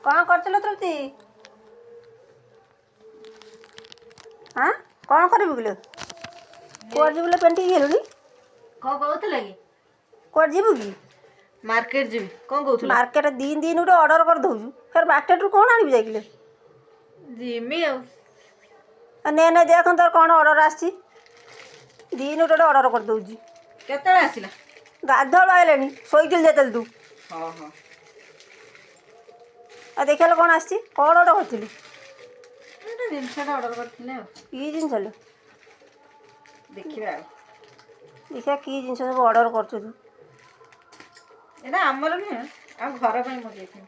କ'ଣ କରୁଥିଲ ତୃପ୍ତି? ଆଁ, କ'ଣ କରିବୁ କିଲୋ? କୁଆଡ଼େ ଯିବୁ ଲୋ? ପେଣ୍ଟିକି ହେଲୁଣି। କ'ଣ କହୁଥିଲା କି? କୁଆଡ଼େ ଯିବୁ କି? ମାର୍କେଟ ଯିବି। କ'ଣ କହୁଥିଲ? ମାର୍କେଟ ଦିନ ଦିନ ଗୋଟେ ଅର୍ଡ଼ର କରିଦେଉଛୁ, ଫେର ମାର୍କେଟରୁ କ'ଣ ଆଣିବୁ ଯାଇକିଲେ? ଯିମି ଆଉ। ନେ ନେ, ଦେଖ ତୋର କ'ଣ ଅର୍ଡ଼ର ଆସିଛି। ଦିନ ଗୋଟେ ଅର୍ଡ଼ର କରିଦେଉଛି। କେତେବେଳେ ଆସିଲା? ଗାଧୁଆଳୁ ଆଇଲାଣି, ଶୋଇଥିଲି ଯେତେବେଳେ ତୁ। ହଁ ହଁ। ଆଉ ଦେଖିଲେ କ'ଣ ଆସିଛି? କ'ଣ ଅର୍ଡ଼ର କରିଥିଲୁ? ଗୋଟେ ଜିନିଷଟା ଅର୍ଡ଼ର କରିଥିଲି ଆଉ। କି ଜିନିଷ ଲୋ? ଦେଖିବା ଆଉ। ଦେଖିବା କି ଜିନିଷ ସବୁ ଅର୍ଡ଼ର କରୁଛୁ ତୁ। ଏଇଟା ଆମର ନୁହେଁ, ଆଉ ଘର ପାଇଁ ମଗେଇଥିଲି।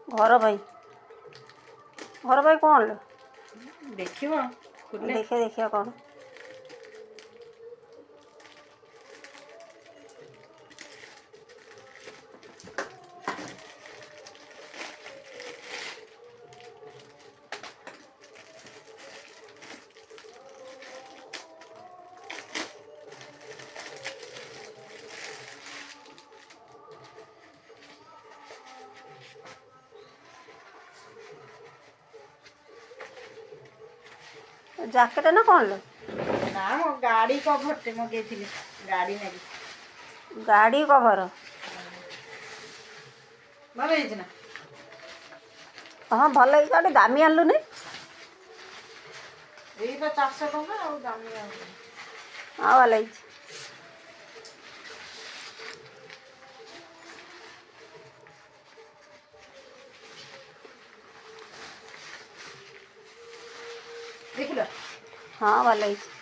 ଘର ପାଇଁ? ଘର ପାଇଁ କ'ଣ ଲୋ? ଦେଖିବ ଖୋଲିଲେ। ଦେଖିବା ଦେଖିବା କ'ଣ। ଜ୍ୟାକେଟ ନା କ'ଣ ଲୋ? ନା, ମୋ ଗାଡ଼ି କଭରଟେ ମଗେଇଥିଲି, ଗାଡ଼ି ନାଗି। ଗାଡ଼ି କଭର? ଭଲ ହେଇଛି ନା? ହଁ, ଭଲ ହେଇଛି। ଗୋଟେ ଦାମୀ ଆଣିଲୁନି? ଏଇ ବା 400 ଟଙ୍କା, ଆଉ ଦାମୀ ଆଉ। ହଁ, ଭଲ ହେଇଛି। ଦେଖିଲ? ହଁ, ଭଲ ହେଇଛି।